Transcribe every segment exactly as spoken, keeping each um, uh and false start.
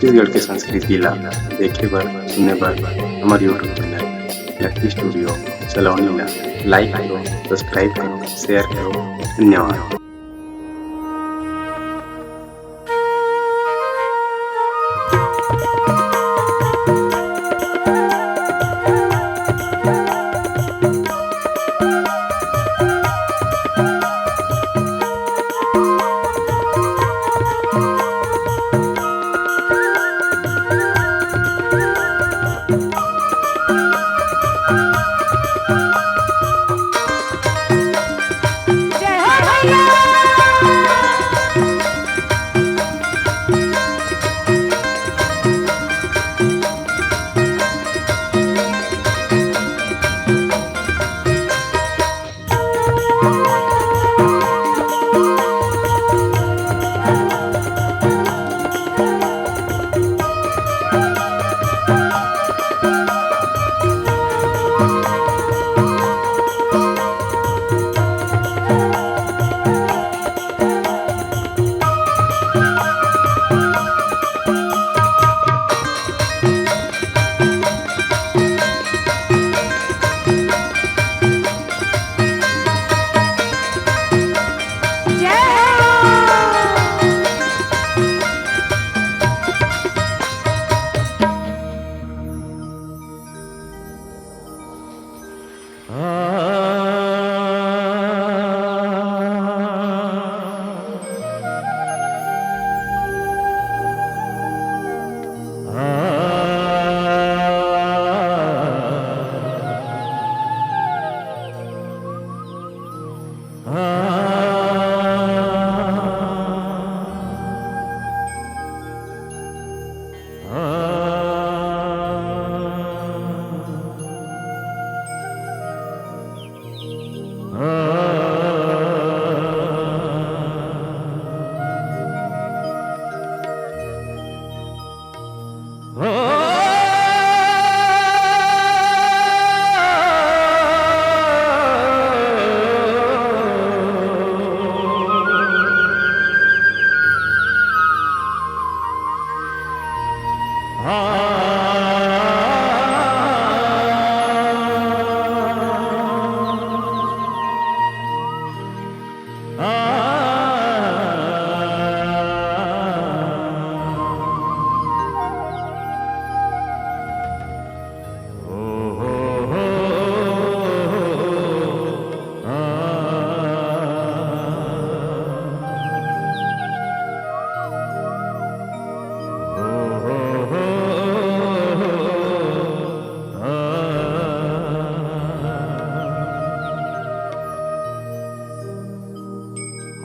छत्तीसगढ़ के संस्कृति ला देखे बर, सुने बर हमर YouTube चैनल लक्की स्टूडियो सलोनी ला लाइक करो, सब्सक्राइब करो, शेयर करो। धन्यवाद।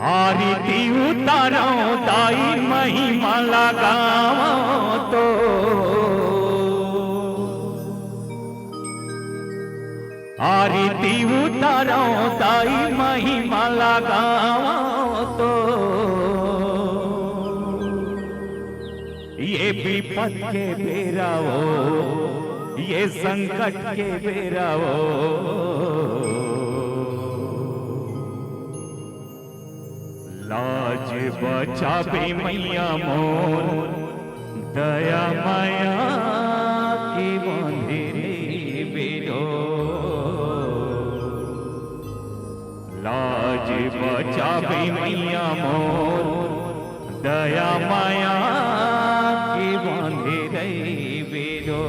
आरती उतारो दाई महिमा लगावो तो, आरती उतारो दाई महिमा लगावो तो। ये विपत के बेरा हो, ये संकट के बेरा हो, लाज बचाबे मैया मोर, दया माया के बांधे रे बेरो। लाज बचाबे मैया मोर, दया माया के बांधे रे बेरो।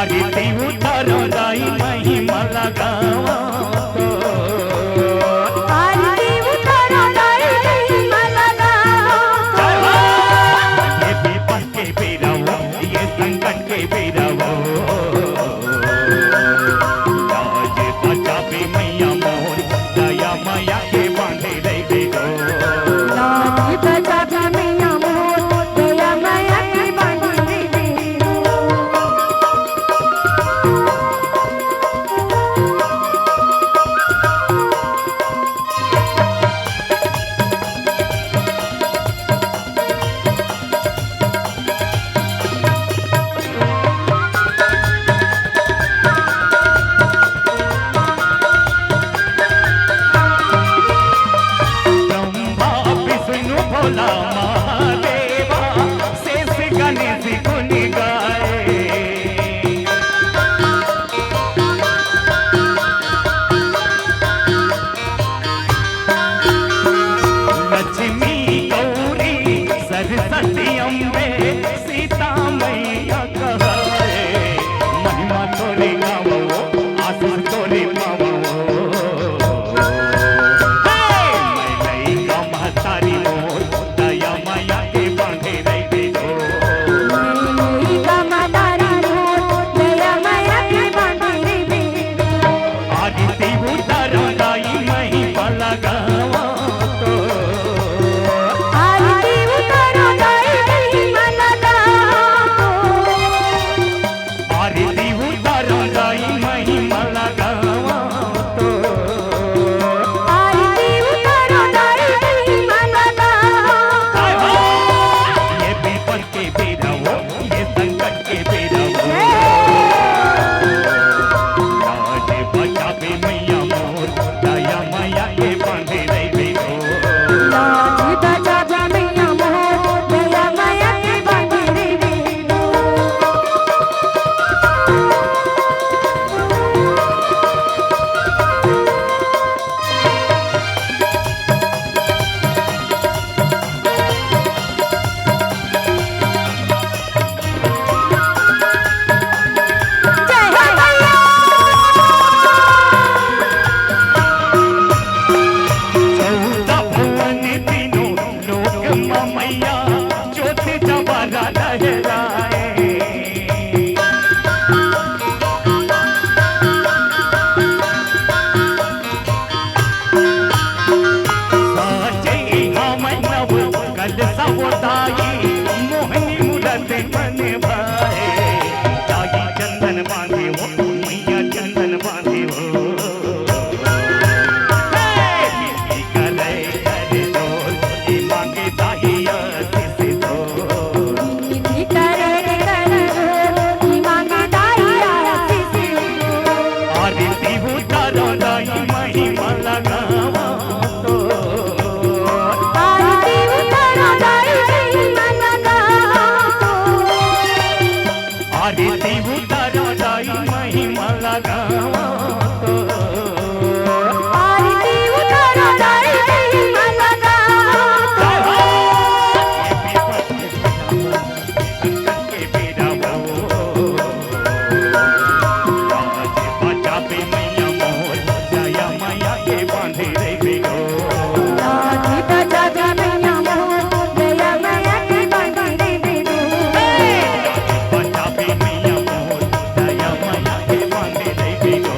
आरती उतारो दाई महिमा लगावो तो। आरती उतारो दाई महिमा लगावो तो। जय हो। ये विपत के बेरा वो, ये संकट के बेरा वो। लाज बचावे मैया मोर, दया माया के बांधे रहिबे डोर। लाज बचावे मैया मोर, दया माया के बांधे रहिबे डोर। ब्रह्मा विष्णु भोला महादेवा, शेष गणेश गुण गाए। लक्ष्मी गौरी सरस्वती अम्बे सीता मैया कहाए। महिमा तोरे गावो, आशीष तोरे पावो। हे! मैं लइका महतारी मोर, दया माया के बांधे रहिबे डोर। मैं लइका महतारी मोर, दया माया के बांधे रहिबे डोर। आरती उतारो दाई महिमा लगावो तो। आरती उतारो दाई महिमा लगावो तो। आरती उतारो दाई महिमा लगावो तो। आरती उतारो दाई महिमा लगावो तो। ये विपत के बेरा वो, ये संकट के बेरा वो। लाज बचावे मैया मोर, दया माया के बांधे रहिबे डोर। लाज बचावे मैया मोर, दया माया के बांधे रहिबे डोर। जय हो मैया। चौदह भुवन तीनों लोक म मैया, ज्योति जवारा लहराए। साजे इहाँ मन नव कलसा वो दाई, मोहनी मूरत मन भाए। दाई चंदन बांधे वो, मैया चंदन बांधे वो। हे! विनती करे कर जोर, ई मांगे दाई आशीष तोर। विनती करे कर जोर, ई मांगे दाई आशीष तोर। आरती उतारो दाई महिमा लगावो तो। आरती उतारो दाई महिमा लगावो तो। आरती उतारो दाई महिमा लगावो तो। आरती उतारो दाई महिमा लगावो तो। जय हो। ये विपत के बेरा वो। लाज बचावे मैया मोर, दया माया के बांधे रहिबे डोर। लाज बचावे मैया मोर, दया माया के बांधे रहिबे डोर। लाज बचावे मैया मोर, दया माया के बांधे रहिबे डोर।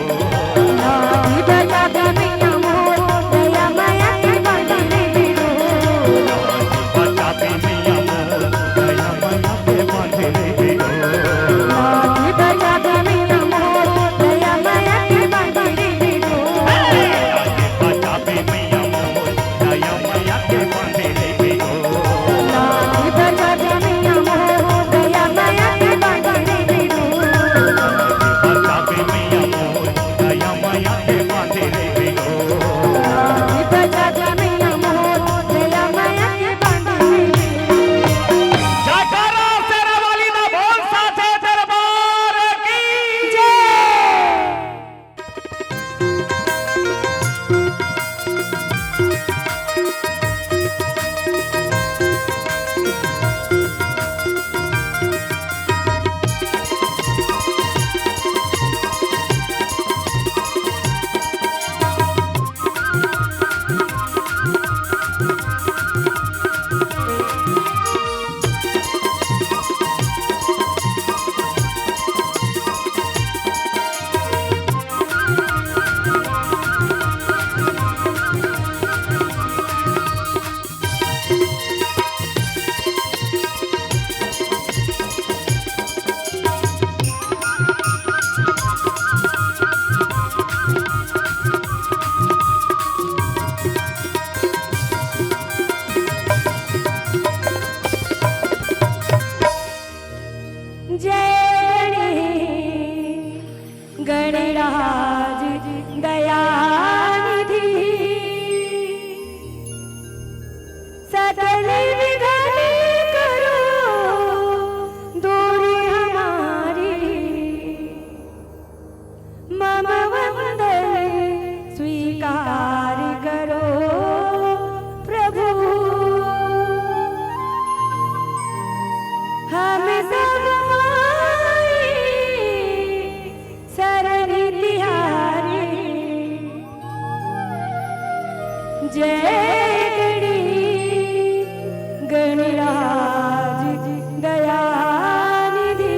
जय गणी गणराज दयानिधि।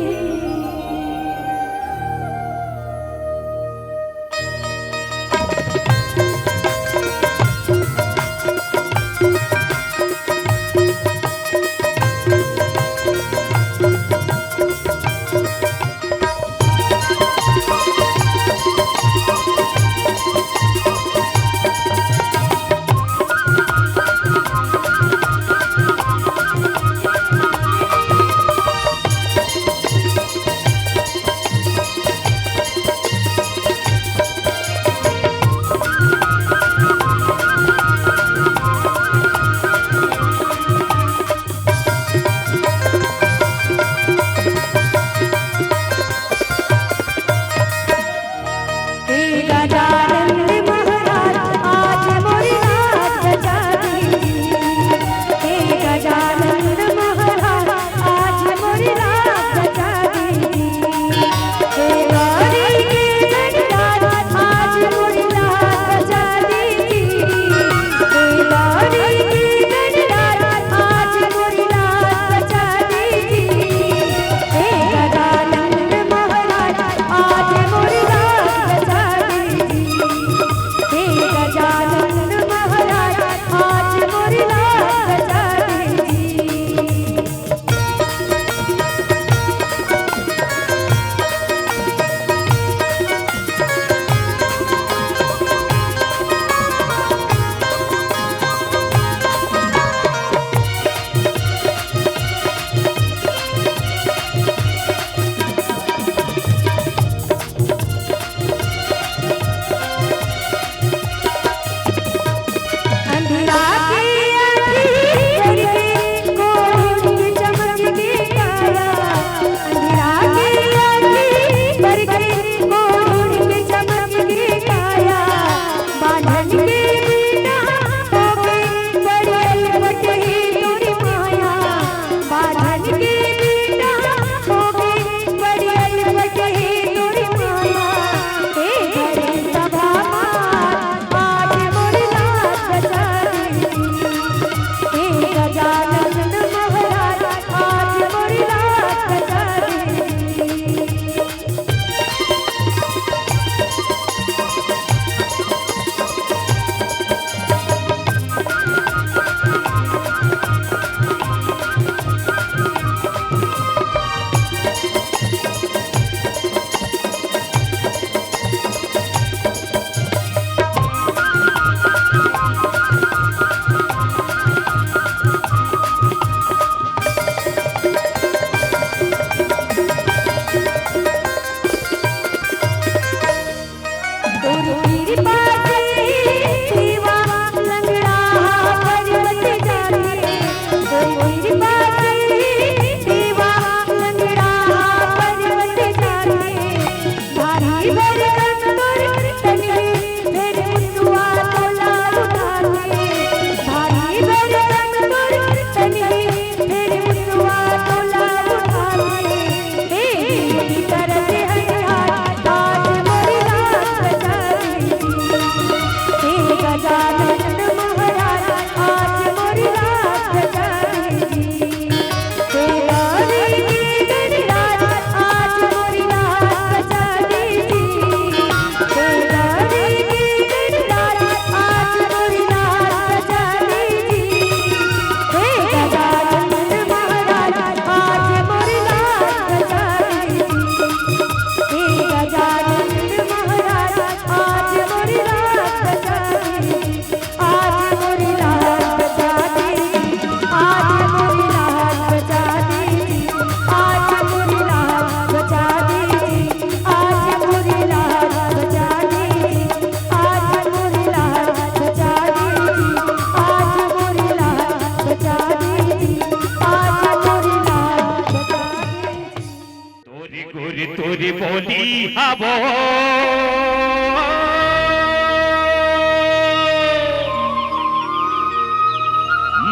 तोरी गोरी तोरी बोली हवो,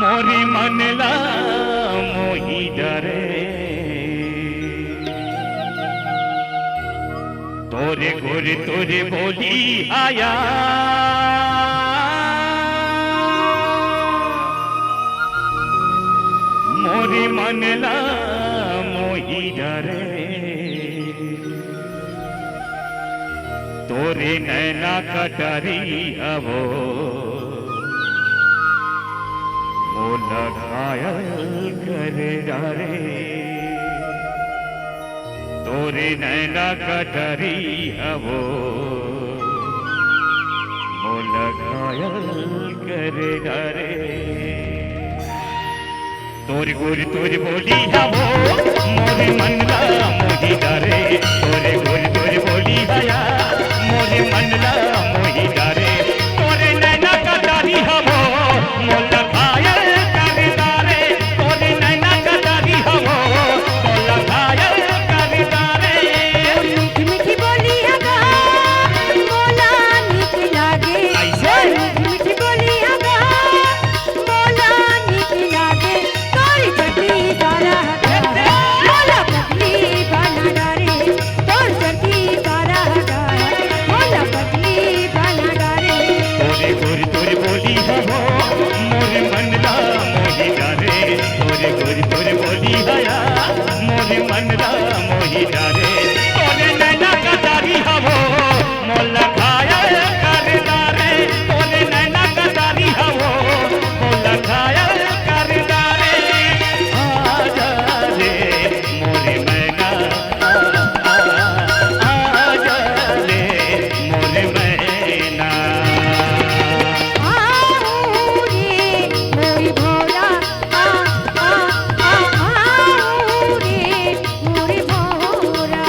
मोरी मन ला मोही डरे। तोरी गोरी तोरी बोली आया। तोरे मन ला मोही डारे, तोरे नैना कटारी हवो, मोला घायल कर डारे। तोरे नैना कटारी हवो, मोला घायल कर डारे। तोर गोरी तोर बोली हवो, मोर मन ला मोही डारे। तोर गोरी तोर बोली हया, मोर मन ला मोही डारे। तोर नैना कटारी हवो, मोला घायल कर डारे। तोर नैना कटारी हवो, मोला घायल कर डारे। मीठी मीठी बोली हगा, मोला नीक लागे। ऐसे? मीठी मीठी बोली हगा, मोला नीक लागे। तोर चड्डी सारा हगा, मोला पगली बना डारे। तोर चड्डी सारा हगा, मोला पगली बना डारे। तोर गोरी तोर बोली हवो, मोर मन ला मोही डारे। तोर गोरी तोर बोली हया, मोर मन ला मोही डारे। तोर नैना कटारी हवो, मोला घायल कर डारे। तोर नैना कटारी हवो, मोला घायल कर डारे। आजा रे मोर मैना, आ, आ, आजा रे मोर मैना। आऊ रे मोर भौरा, आ, आ, आ, आऊ रे मोर भौरा।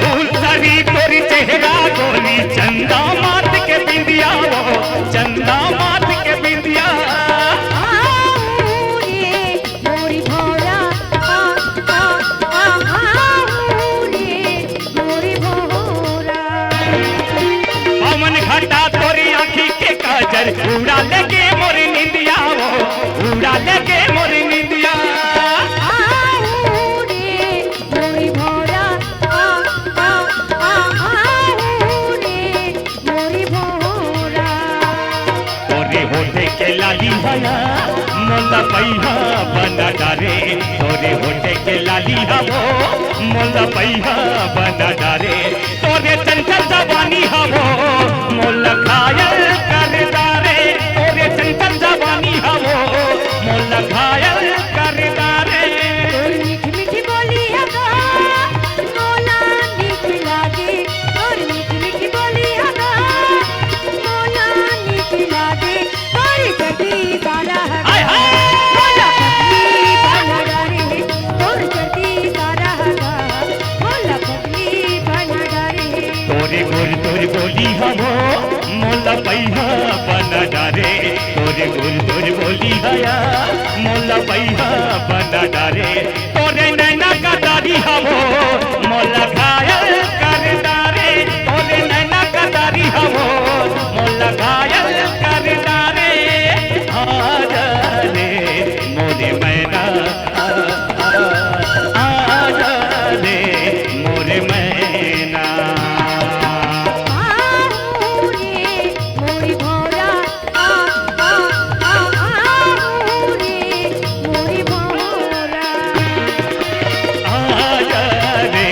फूल सरी तोरी चेहरा गोरी, चंदा माथ के बिंदिया वो, चंदा माथ के बिंदिया। आऊ रे मोरी भौरा, आ, आ, आ, आऊ रे मोरी भौरा। पवन घटा तोरी आँखी के काजर, उड़ा लेगे मोरी निंदिया वो, उड़ा लेगे मोरी निंदिया। आऊ रे मोरी भौरा, आ, आ, आ, आऊ रे मोरी भौरा। तोरे होठे के लाली हया, मोला पइहा बना डारे। तोरे होठे के लाली हवो, मोला पइहा बना डारे। तोरे चंचल जवानी हवो, मोला घायल कर डारे। तोरे चंचल जवानी हवो, मोला घायल कर डारे। तोर मीठी मीठी बोली हगा, मोला नीक लागे। तोर मीठी मीठी बोली हगा, मोला नीक लागे। तोर चड्डी सारा हगा, हाय, हाय। मोला पगली बना डारे। तोर चड्डी सारा हगा, मोला पगली बना डारे। तोरे गोर तोर बोली हवो, मोला पइहा बना डारे। तोरे गोर तोर बोली हया, मोला पइहा बना डारे। तोरे नैना कटारी हवो, मोला घायल कर डारे। तोरे नैना कटारी हवो, मोला घायल कर डारे। आजा रे मोरे मैना, आ, आ, आजा रे मोरे मैना। आऊ रे मोरी भौरा, आ, आ, आ, आऊ रे मोरी भौरा। आजा रे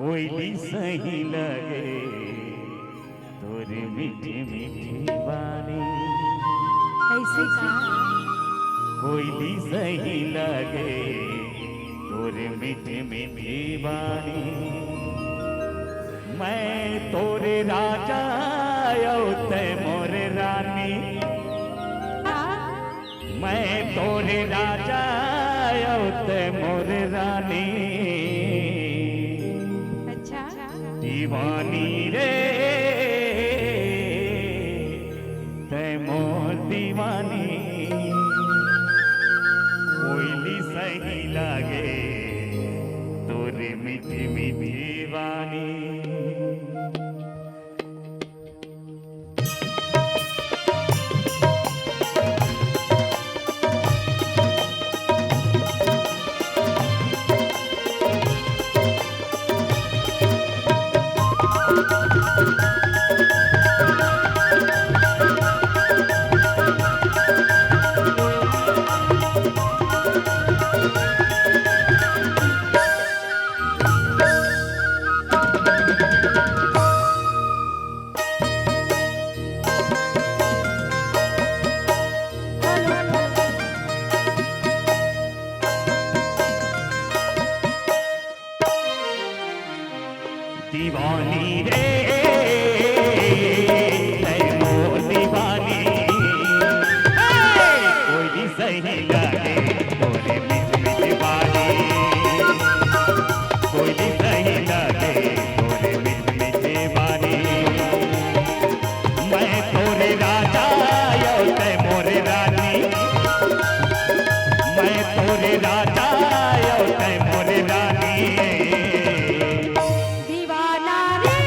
कोयली सही लगे तोर मीठी मीठी बानी। ऐसे का? कोयली सही लगे तोर मीठी मीठी बानी। मैं तोर राजा अउ तैं मोर रानी। मैं तोर राजा अउ तैं मोर रानी। अच्छा। दीवानी रे, तैं मोर दीवानी। कोयली सही लागे तोर मीठी मीठी बानी। दीवानी रे, तैं मोर दीवानी। हे, कोयली सही लागे तोर मीठ मीठ बानी। कोयली सही लागे तोर मीठ मीठ बानी। मैं तोर राजा अउ तैं मोर रानी। मैं तोर राजा अउ तैं मोर रानी। दीवाना रे।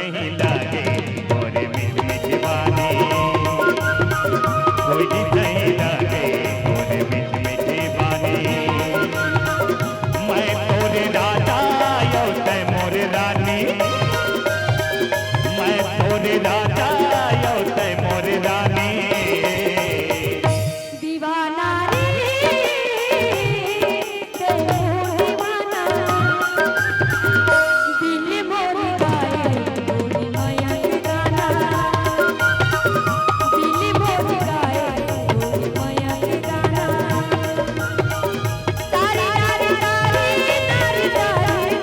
नहीं लागे मोर मीठ मीठ बानी, कोई नहीं लागे मोर मीठ मीठ बानी। मैं तोर राजा अउ तैं मोर रानी, मैं तोर राजा अउ तैं मोर रानी। दीवाना रे, तैं मोर दीवाना, दिल मोर गाए तोर मया के गाना, दिल मोर गाए तोर मया के गाना। तारी तारी तारी तारी तारी तारी।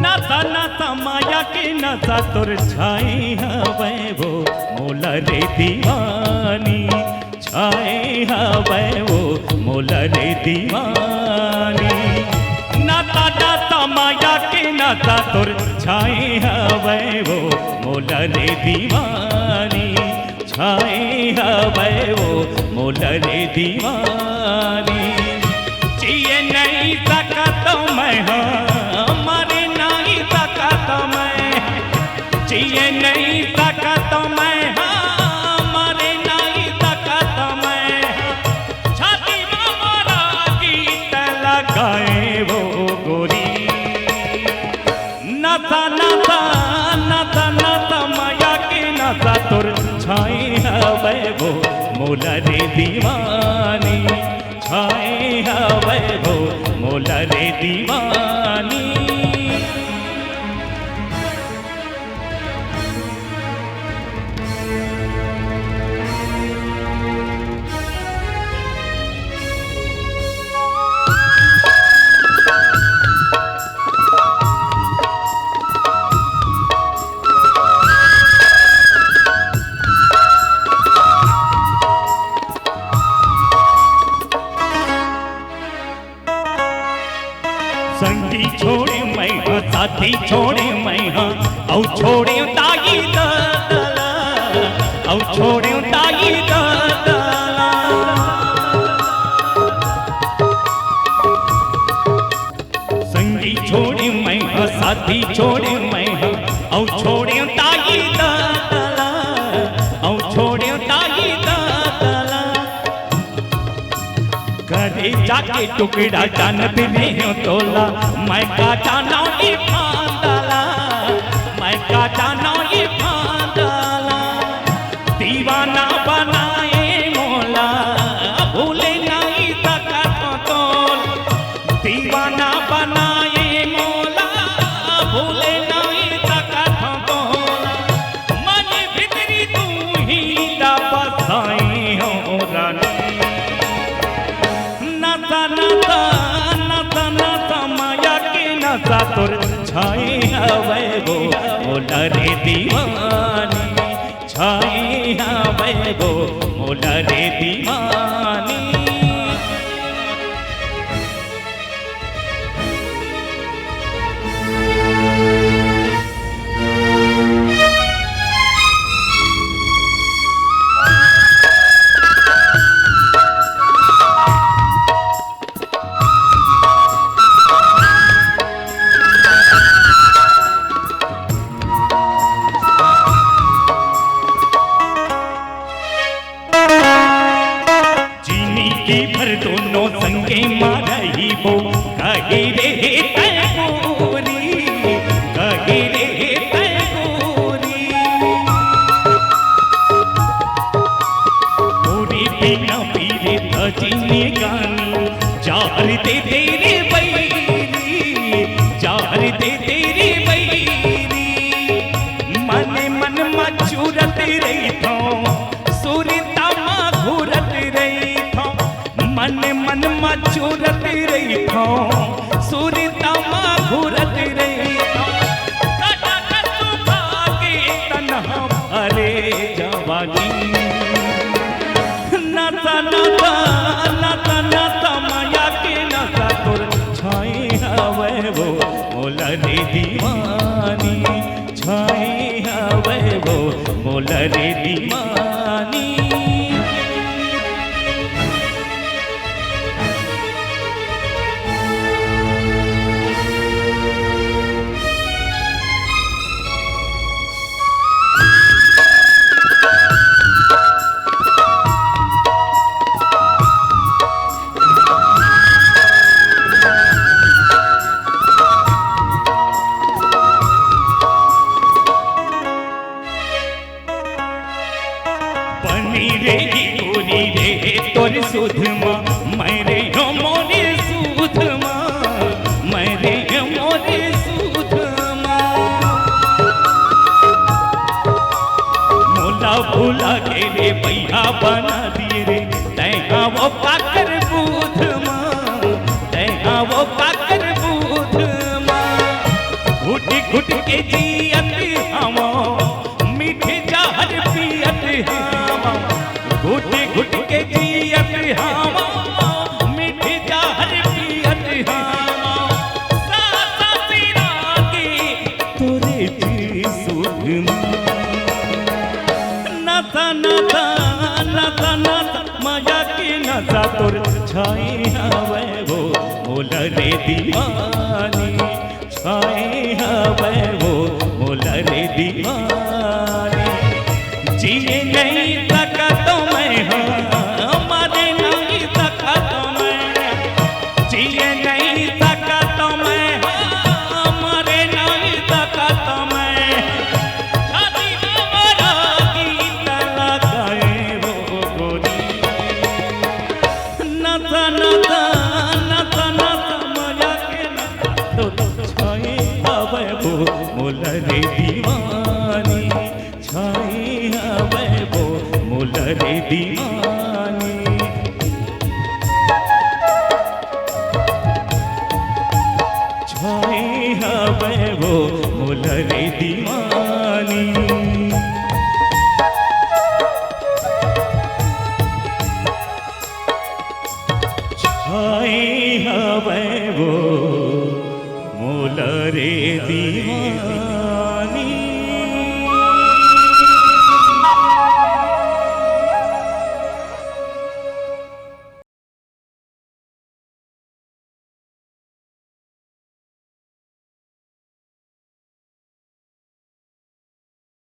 नशा नशा माया के नशा तोर छाए हवय वो मोला रे दीवानी, छाए हवय वो मोला रे दीवानी। नशा नशा माया के नशा तोर छाए हवय वो मोला रे दीवानी, छाए हवय वो मोला रे दीवानी। जिए नहीं सकत मैं, हाँ, मरे नहीं सकत मैं, जिए नहीं सकत मैं, हाँ, मरे नहीं सकत मैं। छाती मा मोरा गीत लगाए वो गोरी। नशा नशा नशा नशा माया के नशा तोर छाए हवय वो मोला रे दीवानी, छाए हवय वो मोला रे दीवानी। संगी छोड़े मैं हा, साथी छोड़े मैं हा, अउ छोड़े दाई ददा ला, अउ छोड़े दाई ददा ला। संगी छोड़े मैं हा, साथी छोड़े मैं हा, अउ छोड़े दाई ददा ला, अउ छोड़े दाई ददा ला। करेजा के टुकड़ा जानत नहीं हो तोला, मैं का जानो ये फांदला, मैं का जानो ये फांदला। दीवाना बनाए मोला, भूले नहीं सकत तोला। दीवाना बनाए मोला, भूले नहीं सकत तोला। मन भीतरी तू ही बसाई हो रानी। नशा नशा नशा नशा माया के नशा तोर छाए हवय वो मोला रे दीवानी, छाए हवय वो मोला रे दीवानी। जिनगी भर दोनों संगे मा रहिबो, कहे रहे तैं गोरी, कहे रहे तैं गोरी। तोरे बिना पीरे त जिनगानी, जहर दे दे रे बैरी, जहर दे दे रे बैरी। मन मन मा चुरत रहिथों, सुरता मा घुरत रहिथों। मन मन मा चुरत रहिथों, सुरता मा मोला रे दीवानी, छाए हवय वो मोला रे दीवानी। बनी रे गोरी रे तोर सुध मा, मैं रे हो मोरे सुध मा, मैं रे हो मोरे सुध मा। मोला भुला के रे भैया बना दिए रे, तैं वो काकर बुध मा, तैं वो काकर बुध मा। घुट घुट के जियत हवं, मीठे जहर पियत हवं। घुट घुट के जियत हवं, मीठे जहर पियत हवं। सासा सिरा के तोरे जी सुध मा। नशा, नशा, नशा, नशा, मया के नशा तोर छाए हवय वो मोला रे दीवानी। छाए हवय वो मोला रे दीवानी। जिए नहीं सकत मैं, हाँ, मरे नहीं सकत मैं। जिए नहीं सकत मैं, हाँ, मरे नहीं सकत मैं। शादी हमारा गीत लगाए वो गोरी। नशा, नशा, नशा, नशा, मया के नशा तो छाए हवय वो मोला रे दीवानी। छाए हवय वो मोला रे दीवानी। छाए हवय वो मोला रे दीवानी। छाए हवय वो मोला रे दीवानी।